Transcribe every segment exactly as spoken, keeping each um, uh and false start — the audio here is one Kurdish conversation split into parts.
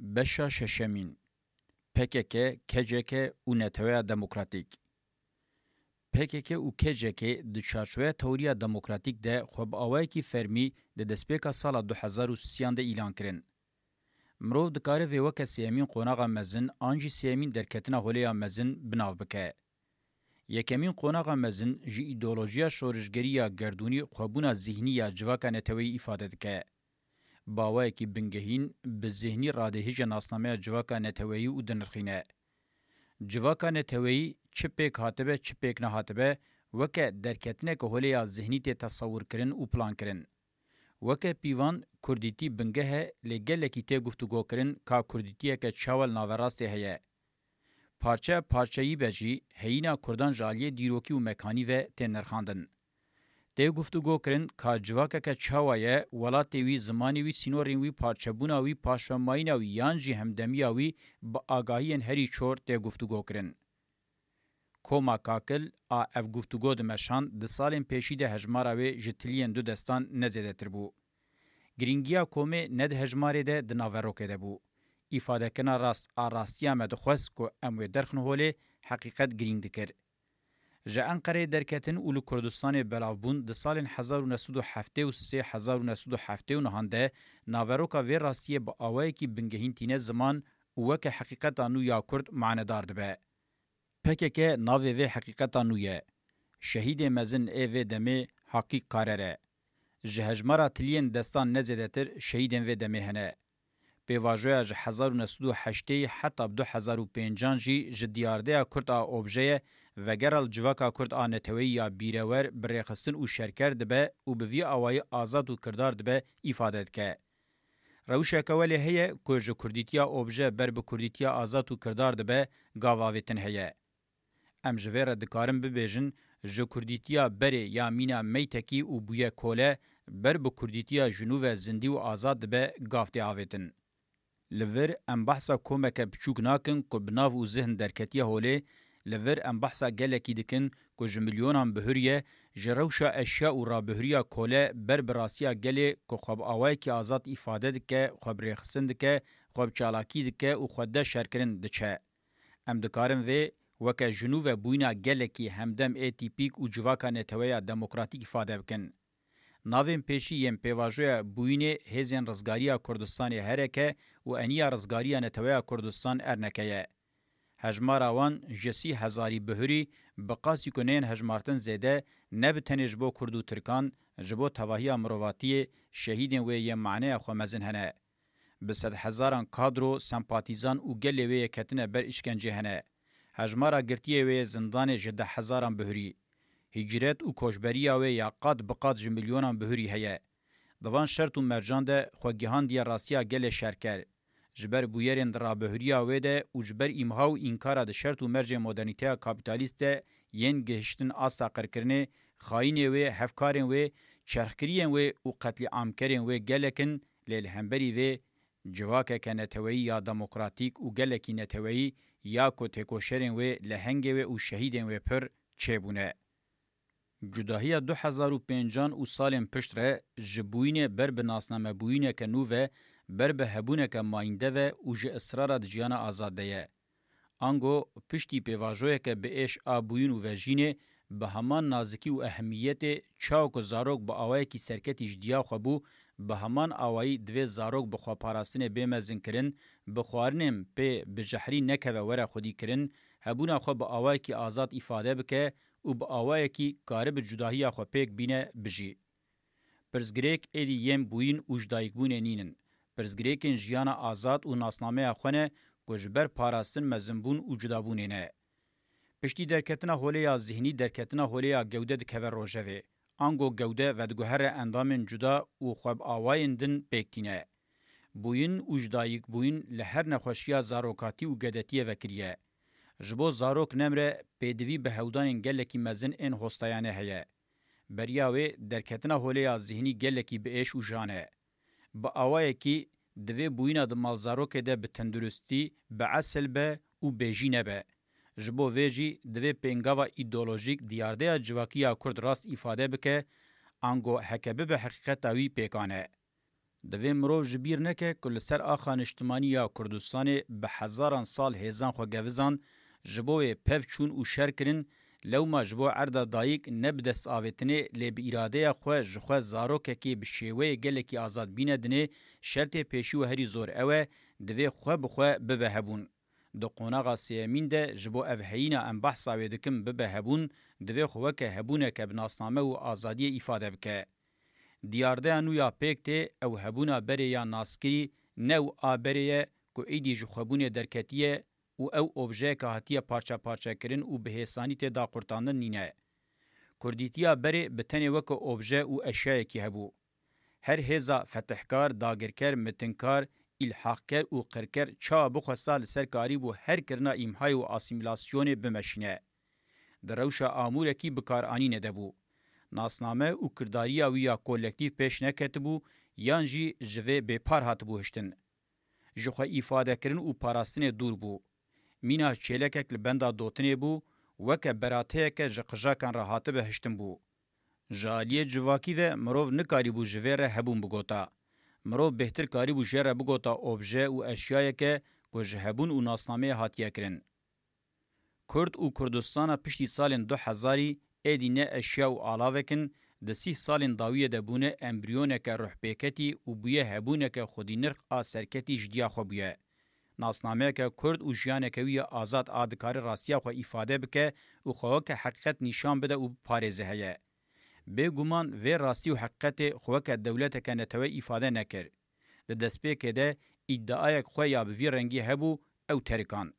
Beşa şeşemîn. P K K, K C K û Neteweya Demokratîk. P K K û K C K di çarçoveya teoriya demokratîk de xwe bi awayekî fermî di destpêka sala du hezar û sêyan de îlan kirin. Mirov dikare vê weke sêyemîn qonaxa mezin an jî sêyemîn derketina holê ya mezin bi nav bike. Yekemîn qonaxa mezin ji îdeolojiya şorişgerî ya gerdûnî xwebûna zîhnî ya civaka neteweyî îfade dike. Bi awayekî bingehîn, bi zîhnî radihêje nasnameya civaka neteweyî û dinirxîne. Civaka neteweyî çi pêk hatibe, çi pêk nehatibe, weke derketineke holê ya zîhnî tê tesewirkirin û plankirin. Weke pîvan, kurdîtî bingeh e, lê gelekî tê guftûgokirin ka kurdîtiyeke çawa li naverastê heye. Parçe parçeyî be jî, heyîna kurdan ji aliyê dîrokî û mekanî ve tê nirxandin. Tê guftûgokirin ka civakeke çawa ye, welatê wî, zimanê wî, sînorên wî, parçebûna wî, paşvemayîna wî yan jî hemdemiya wî bi agahiyên herî çor tê guftûgokirin. Koma Kakil a ev guftûgo dimeşand, di salên pêşî de hejmara wê ji tiliyên du destan ne zêdetir bû. Girîngiya komê ne di hejmarê de, di naverokê de bû. Îfadekirina rast a rastiya me dixwest ku em wê derxin holê, heqîqet girîng dikir. Ji Enqereyê derketin û li Kurdistanê belavbûn di salên hezar û neh sed û heftê û sê hezar û neh sed û heftê û neh de naveroka vê rastiyê bi awayekî bingehîn tîne ziman û weke heqîqeta nû ya Kurd manedar dibe. P K K navê vê heqîqeta nû ye. Şehîdê mezin ê vê demê Haqî Karer e. Ji hejmara tiliyên destan ne zêdetir şehîdên vê demê hene. Pêvajoya ji hezar û neh sed û heştê heta bi du hezar û pêncan jî ji diyardeya Kurd a obje ye, vegera li civaka Kurd a neteweyî ya bîrewer, birêxistin û şerker dibe û bi vî awayî azad û kirdar dibe îfade dike. Rewşeke welê heye ku ji kurdîtiya obje ber bi kurdîtiya azad û kirdar dibe, gav avêtin heye. Em ji vê re dikarin bibêjin, ji kurdîtiya berê ya mîna meytekî û bûye kole, ber bi kurdîtiya ji nû ve zindî û azad dibe, gav tê avêtin. Li vir em behsa komeke biçûk nakin ku bi nav û zihn derketiye holê, li vir em behsa gelekî dikin ku ji milyonan bihuriye, ji rewşa eşya û rabihuriya kole ber bi rastiya gelê ku xwe bi awayekî azad îfade dike, xwe bi rêxistin dike, xwe bi çalakî dike û xwe de şerkirin diçe. Em dikarin vê weke ji nû ve bûyîna gelekî hemdem ê tîpîk û civaka neteweya demokratîk îfade bikin. Navên pêşî yên pêvajoya bûyînê Hêzên Rizgariya Kurdistanê, H R K, û Eniya Rizgariya Neteweya Kurdistan, Erneke, ye. Hejmara wan ji sî hezarî bihurî, bi qasî ku neyên hejmartin zêde, ne bi tenê ji bo Kurd û Tirkan, ji bo tevahiya mirovatiyê, şehîdên wê yên maneya xwe mezin hene. Bi sedhezaran kadro, sempatîzan û gelê wê yê ketine ber îşkencê hene. Hejmara girtiyê wê yê zindanê ji dehhezaran bihurî. Hicret û koçberiya wê ya qat bi qat ji milyonan bihurî heye. Di van şert û mercan de xwe gihandiye rastiya gelê şerker. Ji ber bûyerên di rabihuriya wê de û ji ber îmha û înkara di şert û mercên modernîteya kapîtalîst de yên gihiştin asta qirkirinê, xayînê wê, hevkarên wê, çerxkiriyên wê û qetlîamkerên wê gelek in, lê li hemberî vê civakeke neteweyî ya demokratîk û gelekî neteweyî ya ku têkoşerên wê, lehengê wê û şehîdên wê pir çêbûne. Cudahiya du hezar û pêncan û salên pişt re ji bûyînê ber bi nasnamebûyîneke nû ve, ber bi hebûneke mayînde ve û ji israra di jiyana azad de ye. Ango piştî pêvajoyeke bi êş a bûyîn û vejînê, bi heman nazikî û ehemiyetê, çawa ku zarok bi awayekî serketî ji diya xwe bû, bi heman awayî divê zarok bi xweparastinê bê mezinkirin, bi xwarinên pê bi jehrî nekeve were xwedîkirin, hebûna xwe bi awayekî azad îfade bike û bi awayekî karibe cudahiya xwe pêk bîne, bijî. Pirsgirêk êdî yên bûyîn û ji dayikbûnê nînin. Pirsgirêkên jiyana azad û nasnameya xwe ne ku ji ber parastin, mezinbûn û cudabûnê ne. Piştî derketina holê ya zihnî, derketina holê ya gewde dikeve rojevê. Ango gewde vediguhere endamên cuda û xwe bi awayên din pêk tîne. Bûyîn û ji dayikbûyîn li her nexweşiya zarokatî û gedetiyê vekirî ye. Ji bo zarok nemre pêdivî bi hewdanên gelekî mezin ên hostayane heye. Beriya wê derketina holê ya zihnî gelekî bi êş û jan e. Bi awayekî divê bûyîna di malzarokê de bi tenduristî, bi esil be û bêjî nebe. Ji bo vê jî divê pêngava îdeolojîk diyardeya civakî ya Kurd rast îfade bike, ango heke bibe heqîqeta wî pêkan e. Divê mirov ji bîr neke ku li ser axa niştimanî ya Kurdistanê bi hezaran sal hêzan xwe gevizand, ji bo wê pev çûn û şer kirin, lewma ji bo erda dayik ne bi dest avêtinê, lê bi îradeya xwe ji xwe zarokekê bi şêweyê gelekî azad bîne dinê, şertê pêşî û herî zor ew e, divê xwe bi xwe bibe hebûn. Di qonaxa sêyemîn de ji bo ev heyîna em behsa wê dikin bibe hebûn, divê xwe weke hebûneke bi nasname û azadiyê îfade bike. Diyardeya nû ya pêk tê, ew hebûna berê ya naskirî, ne ew a berê ye ku êdî ji xwebûnê derketiye û ew objeyeke hatiye parçeparçekirin û bi hêsanî tê daqurtandin nîne. Kurdîtiya berê bi tenê weke obje û eşyayekî hebû. Her hêza fetihkar, dagirker, mitinkar, îlhaqker û qirker çawa bixwesta li ser karîbû her kirina îmhayê û asîmîlasyonê bimeşîne. Di rewşa amûrekî bikaranîne de bû. Nasname û kirdariya wî ya kolektîf pêş neketibû yan jî ji vê bêpar hatibû hiştin. Ji xwe îfadekirin û parastinê dûr bû. Mîna çêlekek li benda dotinê bû, weke berateyeke ji qijakan re hatibe hiştin bû. Ji aliyê civakî ve mirov nikarîbû ji vê re hebûn bigota. Mirov bêhtir karîbû jê re bigota obje û eşyayeke ku ji hebûn û nasnameyê hatiye kirin. Kurd û Kurdistana piştî salên du hezarî êdî ne eşya û alavek in, di sîh salên dawiyê de bûne embriyoneke ruhpêketî û bûye hebûneke xwedînirx a serketî ji diya xwe bûye. Nasnameyeke Kurd û jiyaneke wî ya azad a dikare rastiya xwe îfade bike û xwe weke heqîqet nîşan bide û biparêze heye. Bêguman vê rastî û heqîqetê xwe weke dewleteke netewe îfade nekir. Di destpêkê de îdiayek xwe ya bi vî rengî hebû, ew terikan.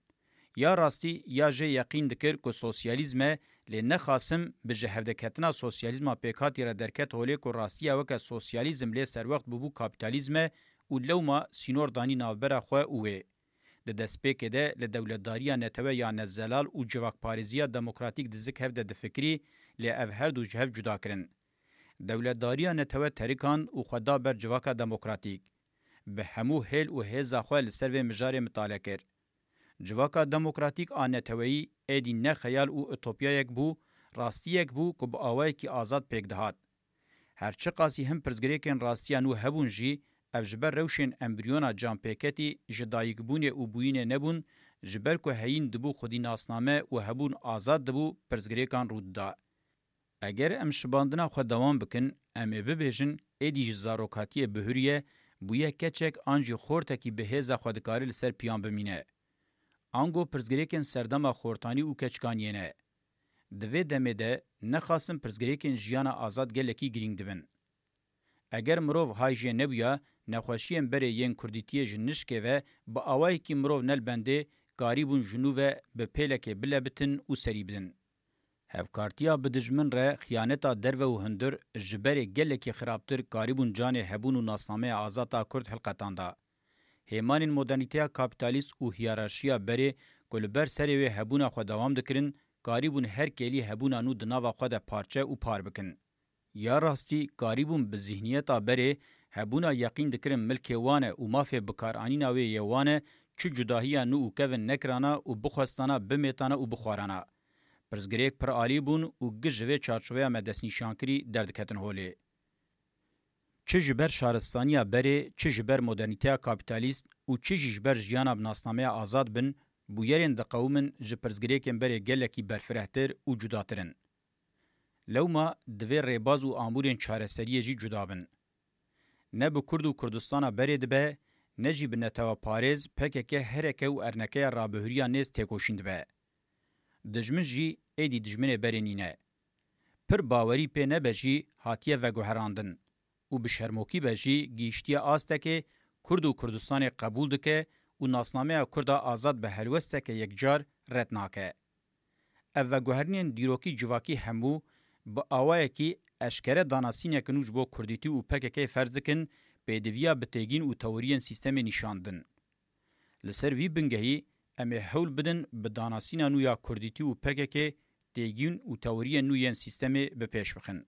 Ya rastî ya jê yeqîn dikir ku sosyalîzm e, lê nexasim bi ji hevdeketina sosyalîzma pêkhatî re derket holê ku rastiya weke sosyalîzm lê serwext bûbû kapîtalîzm e û lewma sînor danî navbera xwe û wê. Di destpêkê de li dewletdariya netewe ya nezelal û civakparêziya demokratîk di zik hev de difikirî, lê ev her du ji hev cuda kirin. Dewletdariya netewe terikan û xwe da ber civaka demokratîk. Bi hemû hêl û hêza xwe li ser vê mijarê mitale kir. Civaka demokratîk a neteweyî êdî ne xeyal û utopyayek bû, rastiyek bû ku bi awayekî azad pêk dihat. Her çiqasî hin pirsgirêkên rastiya nû hebûn jî, ev ji ber rewşên embriyona canpêketî ji dayikbûnê û bûyînê nebûn, ji ber ku heyîn dibû xwedî nasname û hebûn azad dibû, pirsgirêkan rû dida. Eger em şibandina xwe dewam bikin, em ê bibêjin, êdî ji zarokatiyê bihuriye, bûye keçek an jî xortekî bi hêza xwe dikare li ser piyan bimîne. Ango pirsgirêkên serdema xortanî û keçikaniyê ne. Di vê demê de nexasim pirsgirêkên jiyana azad gelekî girîng dibin. Eger mirov hay jê nebûya, nexweşiyên berê yên kurdîtiyê ji nişkê ve bi awayekî mirov ne li bendê karîbûn ji nû ve bi pêlekê bilebitin û serî bidin. Hevkartiya bi dijmin re xiyaneta derve û hundir ji berê gelekî xirabtir karîbûn canê hebûn û nasnameya azad a Kurd hilqetanda. Hêmanên modernîteya kapîtalîst û hiyerarşiya berê ku li ber serê wê hebûna xwe dewam dikirin, karîbûn her kêlî hebûna nû di nava xwe de parçe û par bikin. Ya rastî karîbûn bi zîhniyeta berê hebûna yeqîn dikirin milkê wan e û mafê bikaranîna wê yê wan e, çi cudahiya nû û kevin nekirana û bixwestana bimêtana û bixwarana. Pirsgirêk piralî bûn û giş ji vê çarçoveya me destnîşankirî derdiketin holê. Çi ji ber şaristaniya berê, çi ji ber modernîteya kapîtalîst û çi jî ji ber jiyana bi nasnameya azad bin, bûyerên diqewimin ji pirsgirêkên berê gelekî berfirehtir û cudatir in. Lewma divê rêbaz û amûrên çareseriyê jî cuda bin. Ne bi Kurd û Kurdistana berê dibe, ne jî bi neteweparêz, P K K, H R K û ernekeya rabihuriya nêz têkoşîn dibe. Dijmin jî êdî dijminê berê nîne. Pir bawerî pê nebe jî hatiye veguherandin û bi şermokî be jî gihîştiye astekê Kurd û Kurdistanê qebûl dike û nasnameya Kurda azad bi helwesteke yekcar red nake. Ev veguherînên dîrokî civakî hemû bi awayekî eşkere danasîneke nû ji bo Kurdîtî û P K K ferz dikin, pêdiviya bi têgîn û teoriyên sîstemê nîşan din. Li ser vî bingehî em ê hewl bidin bi danasîna nû ya Kurdîtî û P K K têgîn û teoriyên nû yên sîstemê bi pêş bixin.